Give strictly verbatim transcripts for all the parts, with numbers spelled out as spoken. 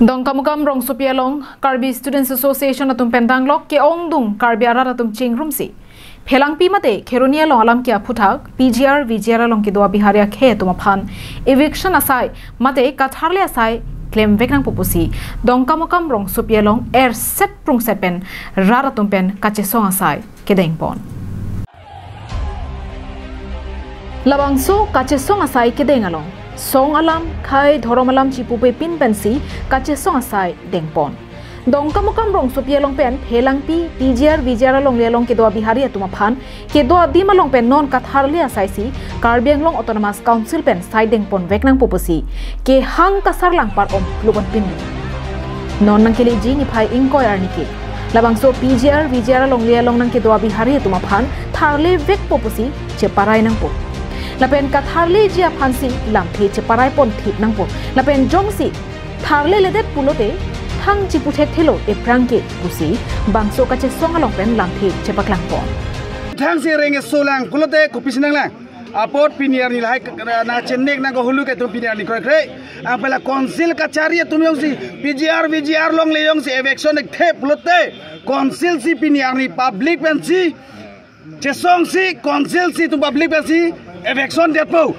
Dongkamukam rongsopi along Karbi Students Association atum pen danglok ke-ongdung Karbi arat atum chingrumsi Phelangpi mate Kheroni along alam ke aphuthak P G R V G R along kedo a-Bihari akhei atum aphan eviction asai mate katharli asai klemvek nangpo pusi Dongkamukam rongsopi along erset prungset pen rat atum pen kachesong asai kedengpon. Labangso kachesong asai kedeng along song alam, khei, dhorom alam chipupepin pensi kachesong asai dengpon. Dongkamukam rongsopi along pen Phelangpi P G R V G R alongle along kedo a-Bihari atum aphan kedo adim along pen non katharli asaisi Karbi Anglong Autonomous Council pen sai dengponvek nangpo pusi kehang kasarlang par om lubon pin. Non nangkeleji niphai ingkoi arni ke labangso P G R V G R alongle along nangkedo a-Bihari atum aphan tharlevekpo pusi cheparai nangpo. Lapen katharliji aphansi lamthe cheparaipon thip nangpo. Lapen jongsi tharledet pulote thang chiputhekthelo ephrang ke pusi bangso kachesong along pen lamthe chepaklangpon. Thangsi reng-e solang pulote kopisi nanglang? Apot pini arni lahai k-, na chenek nang ko hulu ke tum pini arni kroikre. Ang pela council kachari atum jongsi P G R V G R alongle jongsi eviction ekthe pulote council si pini arni public pensi chesongsi council si tum public pensi eviction detpo.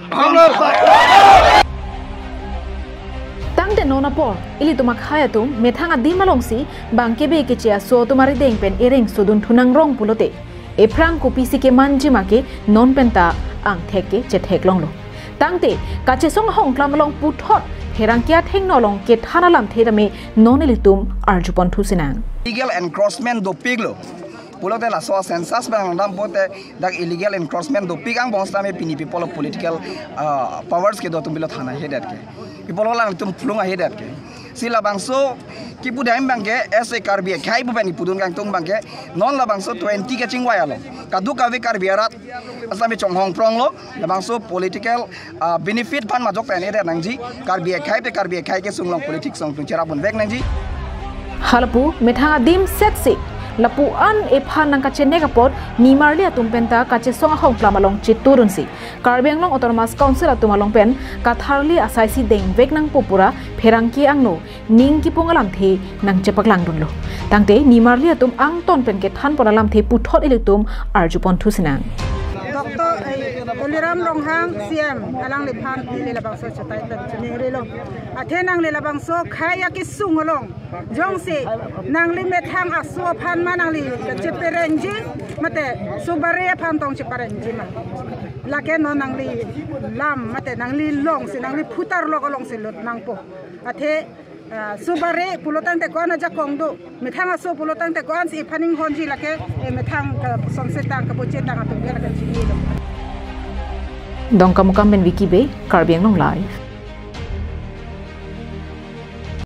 Tangte non apor ilitum akhei atum methang adim alongsi bang kebe keche aso atum arideng pen ereng sodun thunang rong pulote ephrang kopisi kemanji ma ke non penta angthek ke chetheklonglo. Tangte kachesong ahongklam along puthot pherangke athengno along kethan alamthe tame non ilitum arjupon thusinang. Illegal encroachment dopiklo pulote laso census bang dam pote dak illegal encroachment dopik angbong sitame pini people of political, ah, powers kedo atum bilo thana hedet ke. People lang tum phlung ahedet ke. Si labangso kipu dam bang ke as a Karbi akhei pu bani pudun kangtung bang ke non labangso twenty kachingvai along kadokave Karbi arat asitame chonghong pronglo labangso political, ah, benefit aphan majok pen edet nangji, Karbi akhei te Karbi akhei kesung along politics along tum cherapponvek nangji. Halapu methang adim setsi lapu-an ephan nangkachenek apot nimarli atum penta kachesong ahongklam along cheturunsi Karbi Anglong Autonomous Council atum along pen katharli asaisi dengvek nangpo pura pherangke angno ning kipung alamthe nangchepaklangdunlo. Tangte nimarli atum angton pen kethanpon alamthe puthot ilitum arjupon thusinang. Doctor, eh, Tuliram Ronghang C M alangliphan neli labangso chetai pen chiningrilo. Athe nangli labangso khei akesung along jongsi nangli methang aso aphan ma nangli cheparengji mate subari aphan tong cheparengji ma. Lake non nangli lam mate nangli longsi nangli phutar lok alongsi lut nangpo. Athe, ah, subari pulotangte ko-an ajakong do, methang aso pulotangte ko-ansi iphan inghonji lake, eh, methang kasonse tang kaboche tang atum ke lake chinilo. Dongkamukam pen Vicky Bey, Karbi Anglong Live.